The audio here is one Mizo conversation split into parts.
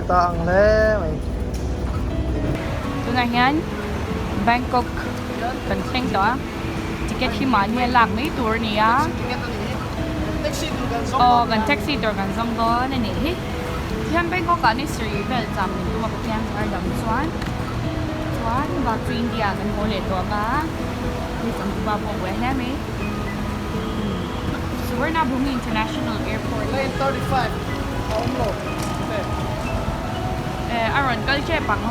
ta ang hle mai. Tunah hian Bangkok kan thleng tawh a, ticket hi mahni a lak mai tur a ni a. Aw kan taxi tur kan zawng dawn a nih hi. Tihian Bangkok ah ni sarih vel cham min tum a Pathian thar dang chuan chuan back to India kan haw leh tawh ang a, hei changtupa pawh a buai hle mai. Suvarnabhumi International Airport. Lane 35 a awm lo te. Eh a rawn kal tep ang.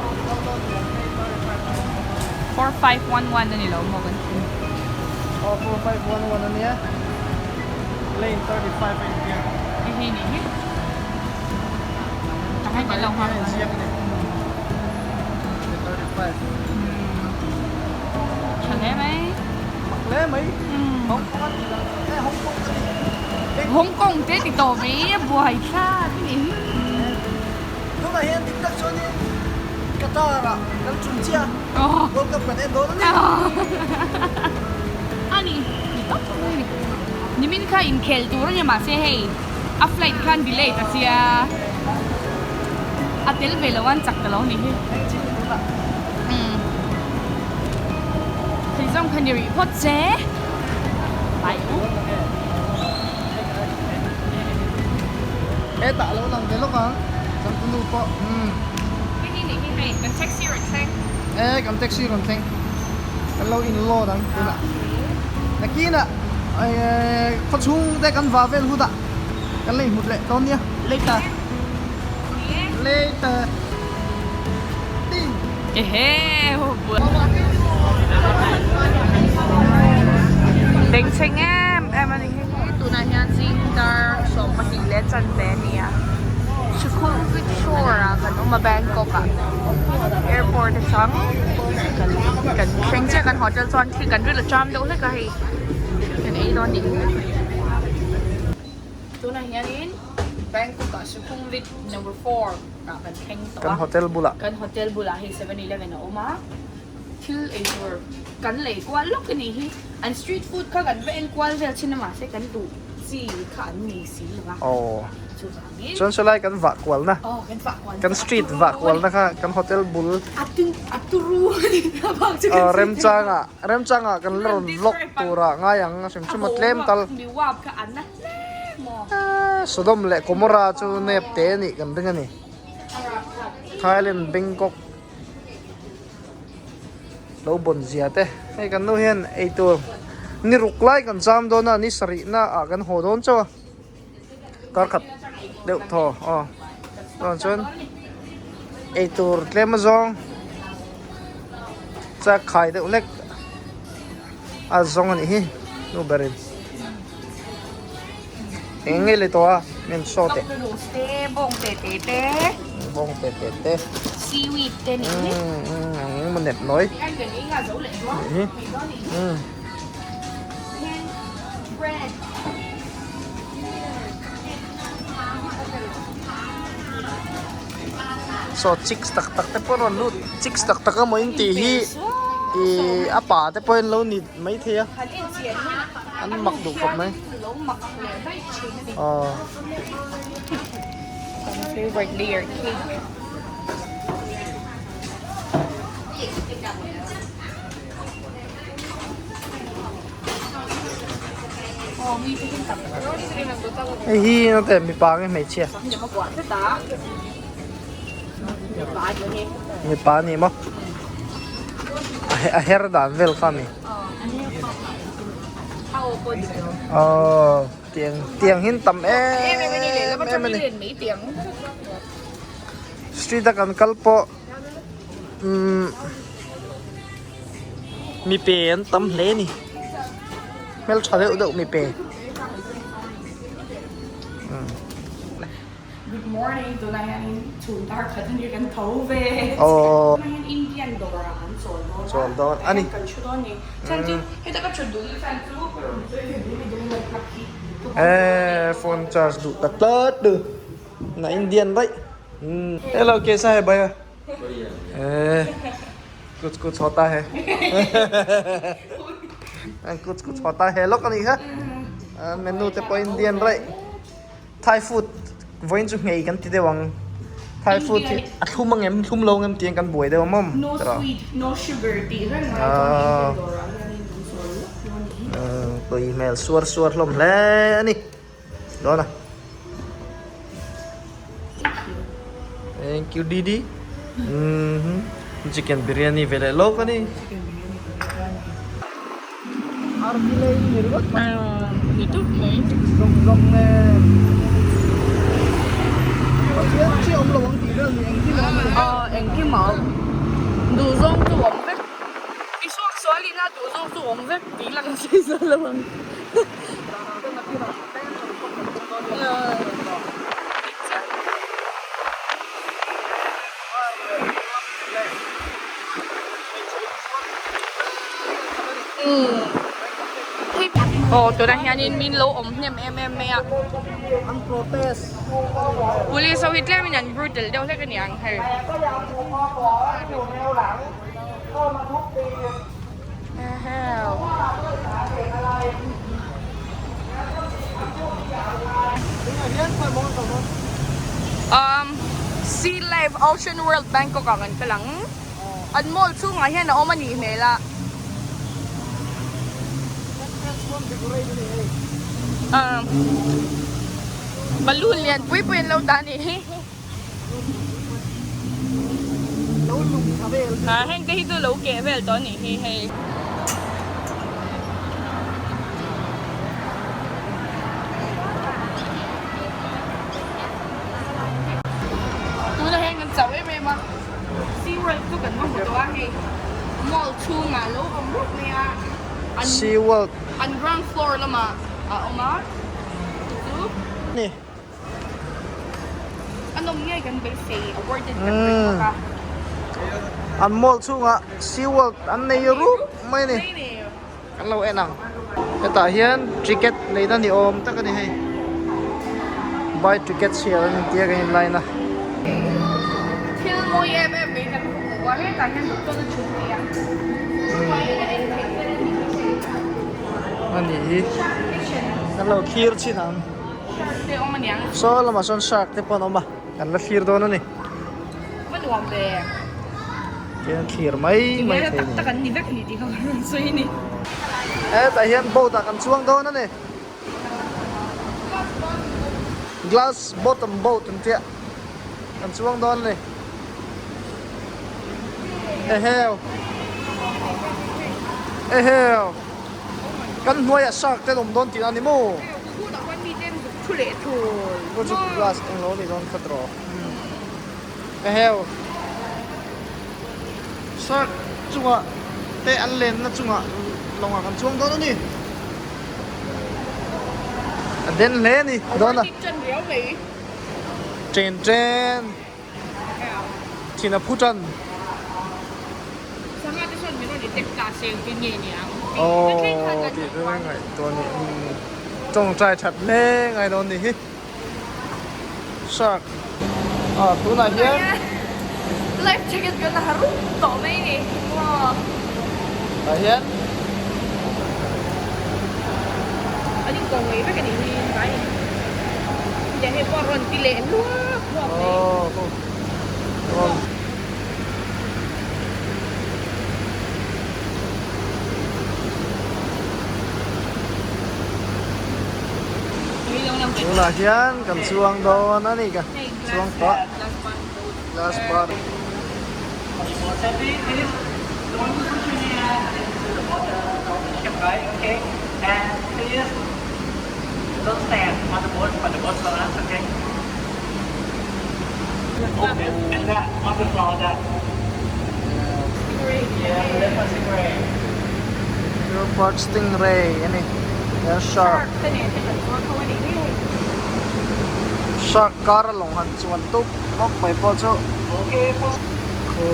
4511 a ni lo maw kan thim. Aw 4511 a nia. Lane 35 a inziak. Hei hi nih hi. Tak hi kan lo nghak. A inziak a ni. 35. Tha hle mai. Mak hle mai. Hong Kong a tih lah e Hong Kong ka ti. Hong Kong te ti tawh mai a buai thlak a ni. Tunah hian dik tak chuanin Qatar ah kan chung chiah a World Cup kan en dawn a ni. A ni ni tawp mai a ni. Nimin kha inkhel tur a ni mahse hei a flight khan delay ta sia a tel ve lo an chak ta lo a ni hi. Thei zawng kha ni rih phawt che. Bai u. Hetah lo lang ve lawk ang changtunu pawh umm. Hei hi nih hi hei kan taxi rawn thleng. E kan taxi rawn thleng. Kan lo in load ang tunah. Nakinah khawchhung te kan va vel hut ah kan la inhmut leh dawn nia. Later. Later. Bengchheng em em a ni hi tunah hian zing dar 12 leh chanve a ni a Sukhumvit shore ah kan awm a Bangkok ah airport atang kan kan thleng chiah kan hotel chuan thil kan rilru ṭam deuh hlek a hei thil kan ei dawn a nih hi tunah hianin Bangkok ah Sukhumvit number 4 ah kan thleng tawh a. Kan hotel bulah. Kan hotel bulah hei 7-Eleven a awm a, thil ei tur kan lei kual lawk a nih hi. An street food kha kan va en kual vel thin a mahse kan duh chi kha an nei si lo va. Aw. Chuvangin. Chuan sawlai kan vah kual na. Aw kan vah kual na. Kan street vah kual na kha kan hotel bul. A tu a turu a ni na bak chu kan Aw remchangah remchangah kan la rawn vlog turah ngai ang a hrim hrim a tlem tal. Mi uap kha an na. Sodom leh Gomorrah chu nep te a nih kan ring a ni. Thailand Bangkok lo bawn zia te. Hei kan nu hian eitur ni ruk lai kan cham dawn a, ni sarih na ah kan haw dawn chauh a. Kar khat deuh thaw aw. Chuan chuan eitur tlem azawng chak khai deuh hlek a zawng a nih hi nu berin. Eng nge le tawh a men saw teh. Cup noodles te, bawng te te te. Bawng te te te. Seaweed te nih hi. Eng maw nep nawi. Anh gần ý ngà dấu lệ quá. Bread. Saw chicks tak tak te pawh rawn lut chicks tak tak emaw in tih hi ih a pa te pawh in lo ni maithei a. An mak duh khawp mai. Aw. Favorite layer cake. Hei hi naute mipa nge hmeichhia? Mipa a ni maw? A her dan vel kha a mi. Aw tiang tiang hin tam em em a ni street a kan kal pawh umm mipe an tam hle a ni hmeltha deuh deuh mipe. Good morning tunah hianin chhun dar khat a ni kan tho ve Aww. Tunah hian Indian dawr ah kan chawl dawn a Chawl dawn a ni. Kan thu dawn a ni. Chhan chu heta ka thut duh na chhan chu ka rawn sawi ve duh mi dawng lo plug hi. Eh phone charge duh tak tlat tu na Indian daih. Hello kaisa hai bhaiya. Eh kuch kuch hota hai. Kuch kuch hota hai lawk a nih kha. Menu te pawh Indian daih. Thai food vawiin chu nghei kan ti deuh ang. Thai food hi a thlum ang em thlum lo ang em tih kan buai deuh a mawm. No sweet, no sugar tih reng mai a chuan Indian dawrah hianin an sawi lawk dawn a ni. Tui hmel suar suar hlawm hle a ni. Dawn a. Thank you Didi. Chicken biryani ve leh lawk a ni. Aw tunah hianin min lo awm hnem em em mai a police ho hi tlemin an brutal deuh hlek a ni ang hei Um Sea Life Ocean World Bangkok ah kan kal ang. An mall chhungah hian a awm a nih hmel a. Um Balloon lian pui pui an lo dah a nih hi. Heng te hi chu lo keh vel tawh a nih hi hei. Tunah hian kan chauh em em a, Sea World chu kan va hmu tawh a hei mall chhungah lo awm rup mai a, an ground floor lamah a awm a chu. A nawm ngei kan beisei a worth it kan ring bawk a. An mall chhungah Sea World an nei rup mai a ni. Kan lo en ang. Hetah hian ticket neihna ni awm tak a ni hei. Buy tickets here an intia kan in line a. Thil mawi em em mai kan hmu a, hetah hian doctor a thu thei a. A ni hi. Kan lo thlir chin ang. Saw lamah sawn shark te pawh an awm a, kan la thlir dawn a ni. Va nuam ve. Tihian thlir mai mai thei a ni. Tak tak an ni vek a ni tih kha ka rawn sawi a ni. Hetah hian boat ah kan chuang dawn a ni. Glass bottom boat an tia kan chuang dawn a ni. Eheu. Eheu. Kan hnuaiah shark te an awm dawn tih a ni maw? Thu chu glass eng lo ni dawn kha tawh. Eheu. Shark chungah te an lenna chungah lawngah kan chuang dawn a ni. A den hle a ni dawn a. Chen chen. Thin a phu tan. Sangha te sawn min rawn i tek ta se engtin nge ni ang? Aw tih chu ka ngaihtuah a ni. Tawngtai that hle ngai dawn ni hi. Shark ah tunah hian Life jacket kan la ha rup tawh mai ni. Tah hian An inkawng ngei vek a nih hi vai. Tiang hei pawh a rawn ti leh luak luak mai. Aw. Tunah hian kan chuang dawn a ni ka chuang tawh glass bar. Leopard stingray a ni hian shark shark kar a lawng han chuan tup bawk mai pawh chu khu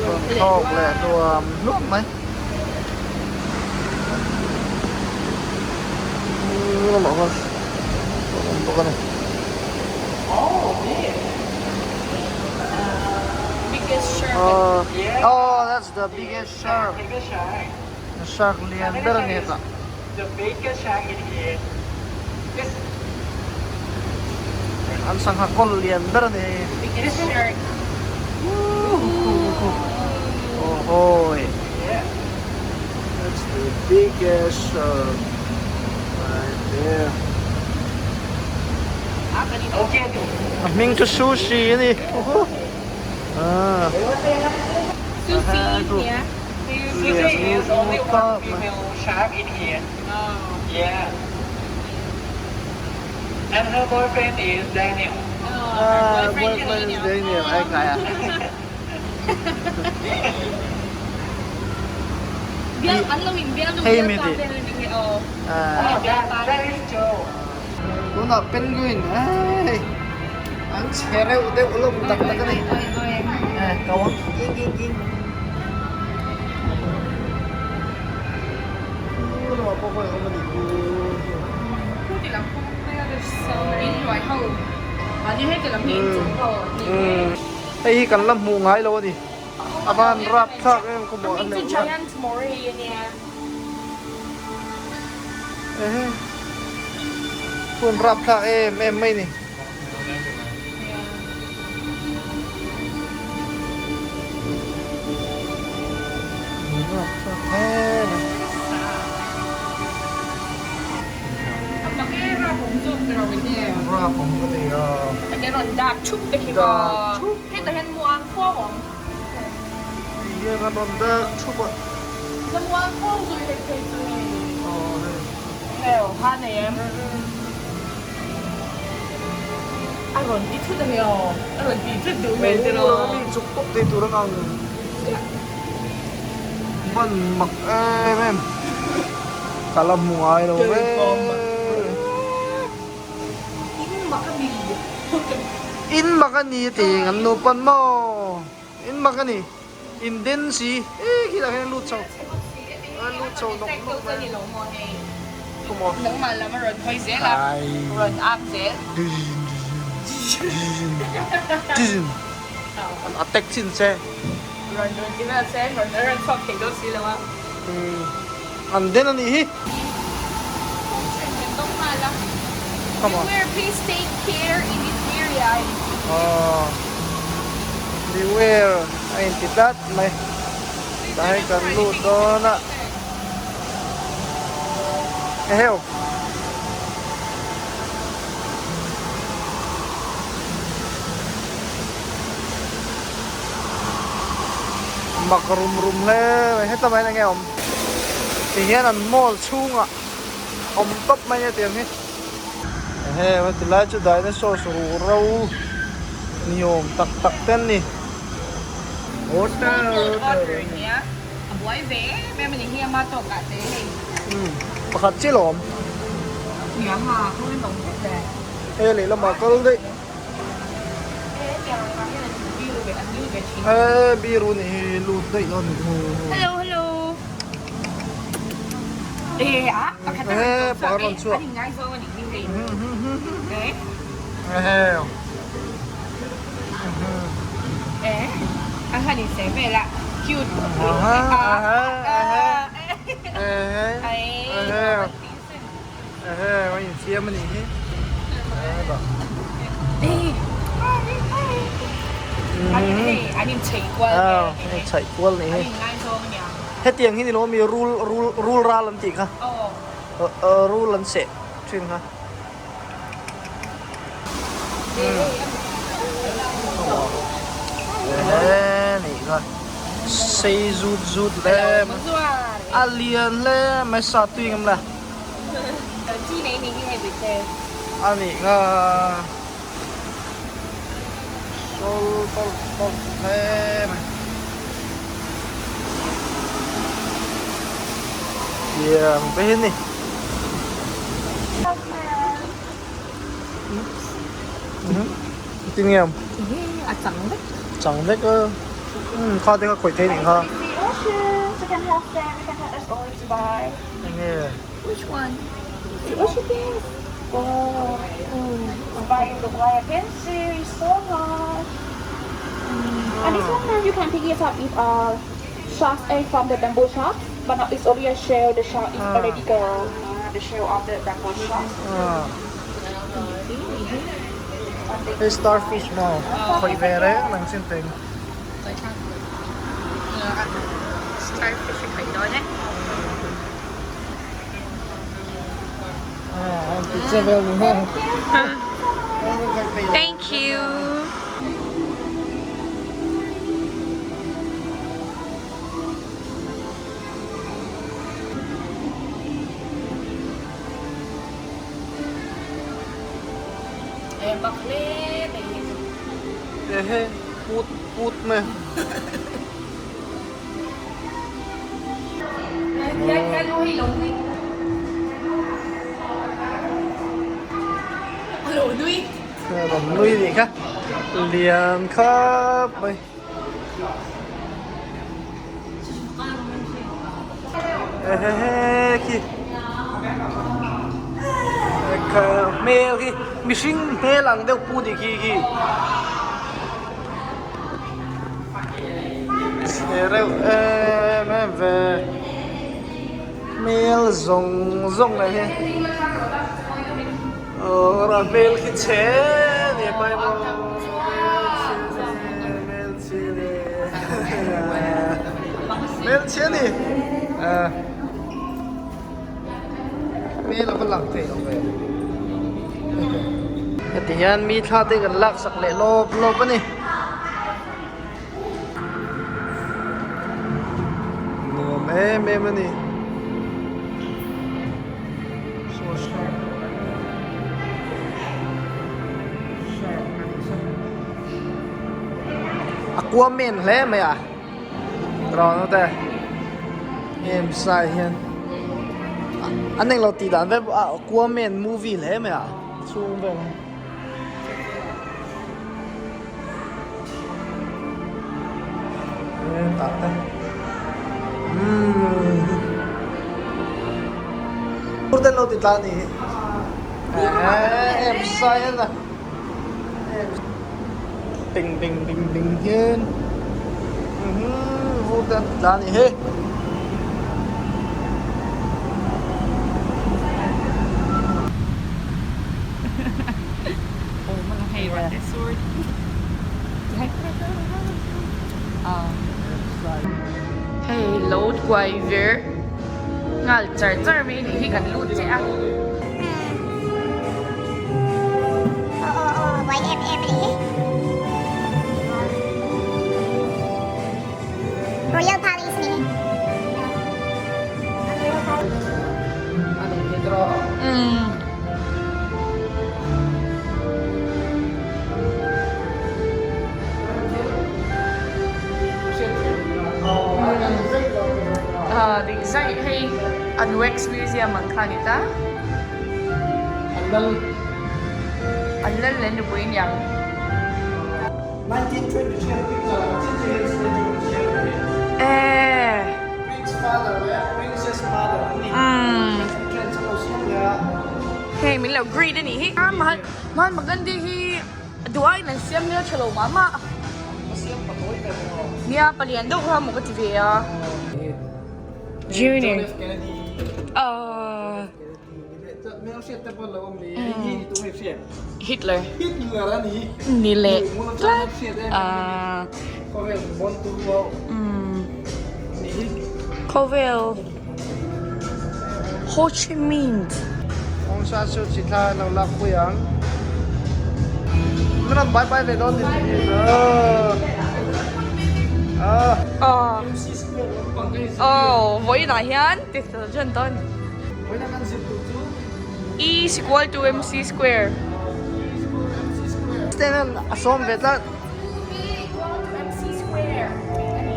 rawn thlawk leh hluam hluam mai. Lamah khawn a awm bawk a ni. Oh that's the biggest shark shark lian ber a ni hetah. An sangha kawl lian ber a ni. Biggest shark. Awhawi. That's the biggest shark right there. A hming chu sushi a ni. Ah. Sushi nia. Sushi is only one female shark in here. Yeah. And her boyfriend is Daniel. Ah, boyfriend is Daniel. Ai kai a. Bial an lo in bial nu Hey, bial mi pa ti. vel ni hi aw. Ah. That, that is Joe. Tunah penguin hei an che reuh deuh lawm tak tak a ni. Eh ko ang king king king. Khu lamah pawh khawi a awm a nih khu. Hei hi kan la hmuh ngai lo a ni. A van rap thlak em khaw maw a neuh a. Ehe phone rap thlak em em mai ni. Rap thlak em em. Rap awm ka ti a. Dak thup. Ti hian a rawn dak thup a. Aw hei. Aw mi chuk pawp thei tur ang ang ban mak em em ka la hmu ngai lo ve. In mak a ni ti an nupan maw in mak a ni in den si e khitah khian a lut chho a lut chho nawk nawk mai khaw maw an attack chin che an den a nih hi. Come on. Beware, please take care in this area. Oh. Beware a inti tlat mai. Tah hian kan lut dawn a. Eheu. Mak rum rum hle mai. Heta mai eng nge awm? Ti hian an mall chhungah awm tawp mai a tiang hi. Ehe heti lai chu dinosaurs ruh ro ni awm tak tak te an ni. Water water a ni. A buai ve em em a ni hi ama tawkah te hei. Umm pakhat chiah lo awm. Nia ha kawng in awm vek ve. Hei lehlamah kal daih. He biru nih hi lut daih dawn nih hu. Hello hello. Eh a pakhat a Eh pakhat rawn chhuak. An ingaizawng a nih hi hei. Eh. Eh. Eh. An han inseh vel a cute. Aha aha aha. Eh. Eh. Ehe a infiam a nih hi an inchhaih kual nih hi hetiang hi ni lo ami rul rul rul ral an tih kha rul an seh thin kha ehe nih kha sei zut zut hle a lian hle mai sa tui ngam la. A nih kha sawl tawlh tawlh hle mai. Tiang te hi a ni. Tin nge awm? A chang vek. Chang vek a. Kha te kha khawih thei nih kha. Enge? Which one? What you think? Oh, buy the wire pencil is so hard. And this one you can pick it up if sharks egg from the bamboo shark, but not it's only a shell. The shark is already gone. The shell of the bamboo shark. Hei starfish maw khawih ve reng reng chin teng. Starfish hi khawih dawn e. Thank you. Ehe put put mai. Rawn nui nih kha lian khap mai. Ehehe khi hmel khi mihring hmel ang deuh pu nih khi khi chhe reuh em em ve hmel zawng zawng mai hi aw hmel khi chhe ni pai maw hmel chhe ni hmel chhe ni hmel a va lang thei lo ve heti hian mi thla te kan lak sak leh lawp lawp a ni nuam em em a ni a kuam men hle mai a Rawn te em sai hian an englo tih dan vek a Aquaman movie hle mai a chhung vel hi. Hetah te umm te an lo ti tla a nih hi em sai hian a. Bing bing bing bing hian vur te an ti tla a nih hi. Hei lo kuai vir nghal char char mai a nih hi kan lut che a. Royal Palace ni. Mm. Dik zaih hei an wax museum ang kha a ni ta. An lal. An lal leh nupui niang. 1923 an picture ang chin chu hian statue an siam a ni. Eh. Prince father leh princess mother an ni. Entrance an lo siam leh a. Hei min lo greet a nih hi. Mahatma Gandhi hi duh aiin an siam hmel tha lo mah mah. A siam patawi ber maw? Nia palian deuh kha maw ka ti ve a. Junior. John F Kennedy. Ahh. Hitler. Ni leh tlat. Ahh. Khawvel Ho Chi Minh. Aung San Suu Kyi thla an lo lak pui ang. Min rawn bye bye ve dawn ni. Ahh. Ahh. Aw vawiinah hian ti fel ṭan dawn. Vawiinah kan zir tur chu. E is equal to mc square. E is equal to mc square. Stand a sawm ve tlat. E equal to mc square.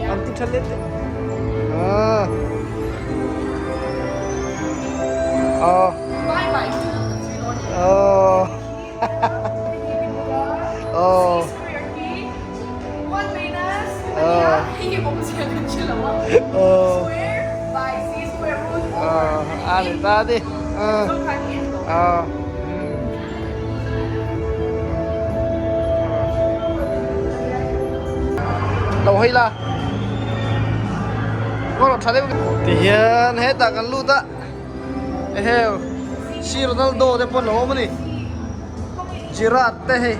An ti ṭha let. Ah. Ah. Bye bye. Oh. Oh. C square hi 1 minus Oh. hei hi awm chian kan hre lo a. Oh. Square by C square root over. A ni ta di. Ah. Lo hei la. Có lo tha deuh. Ti hian hetah kan lut a. Eheu. Si Ronaldo te pawh an lo awm a ni. Gerrard te hei.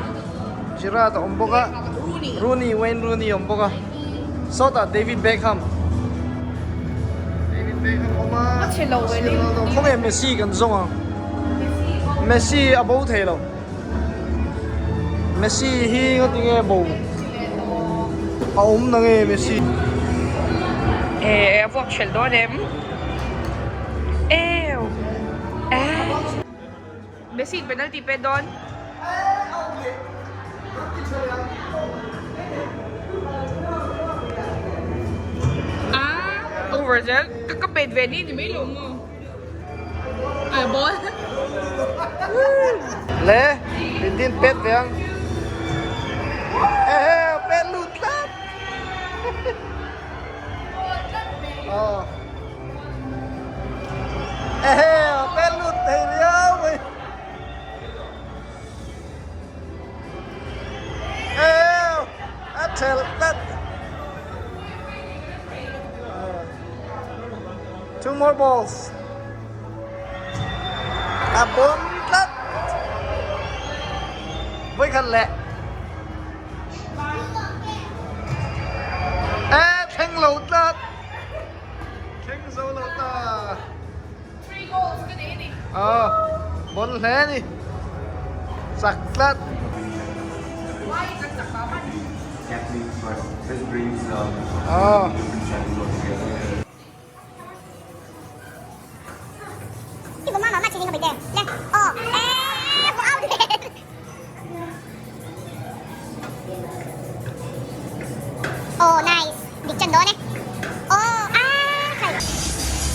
Gerrard a awm bawk a Rooney Wayne Rooney a awm bawk a sawtah David Beckham David Beckham a awm a Ronaldo khawnge Messi kan zawng ang Messi a bo thei lo Messi hi ngawt nge bo a awm na nge Messi. Eh a vuak hrelh dawn em ew eh. Messi in penalty pet dawn. Ah over zel ka ka pet ve ni ni mai lo maw. A ball. Le Tintin pet ve ang. Ehe pet lut tlat. Ờ. Ehe pet lut thei riau mai. Ehe a thelh tlat. Two more balls. A bon tlat. Voi khat leh. E thleng lo tlat. Thleng zo lo ta. Three goals ka nei ni. Ờ, bon hle ni. Chak tlat. Ờ.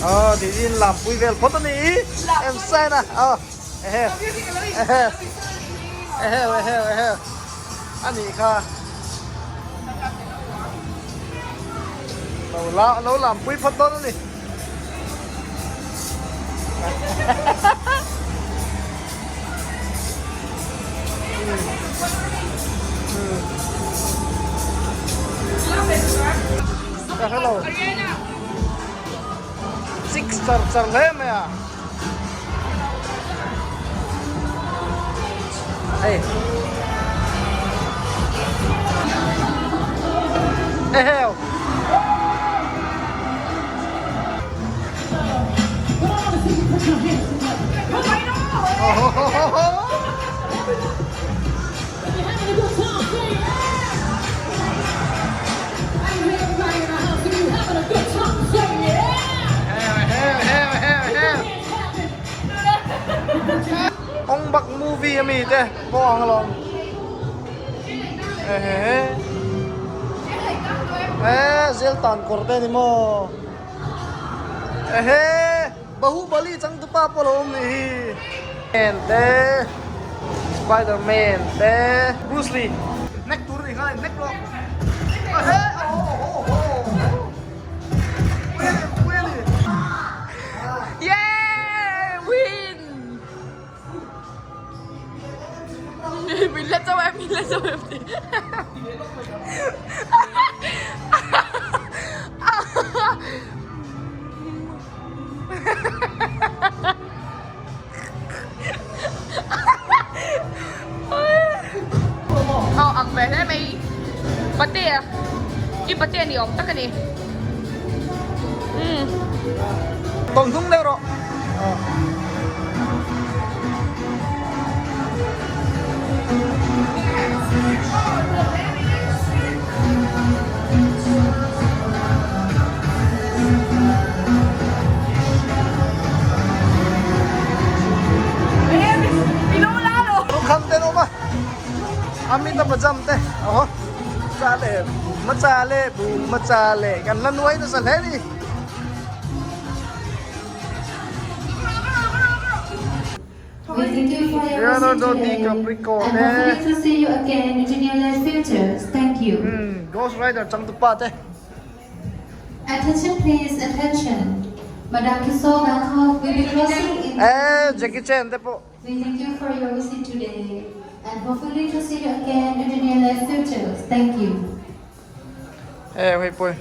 Ờ thì in làm vui vẻ phốt ni em sai nè ờ ehe ehe ehe ehe ehe ani kha lo la lo làm pui phawt dawn a ni ka hrelo chik char char hle mai a hei eheu Ong Bak movie ami te pawh ang alawm ehe e zel tan kawr te ni maw ehe Bahubali changtupa pawh lo awm nih hi man te Spider man te Bruce Lee nek tur ni kha nek rawh ehe Yeah win min la chauh em min la chauh em ti Aw ang ve hle mai Patea i patea ni awm tak a ni umm. Tawng hnung deuh rawh. Lukham te an awm a, Amita Bachchan te aw cha leh hmacha leh bu hmacha leh kan la nuai nasa hle a ni. We thank you for your visit Leonardo today DiCaprio and te hopefully to see you again in the nearest future. Thank you. Ghost Rider changtupa te. Attention please, attention. Madam Kisol Bangkok will be closing in. Eh Jackie Chan te pawh. We thank you for your visit today and hopefully to see you again in the nearest future. Thank you. Eh hei pawh.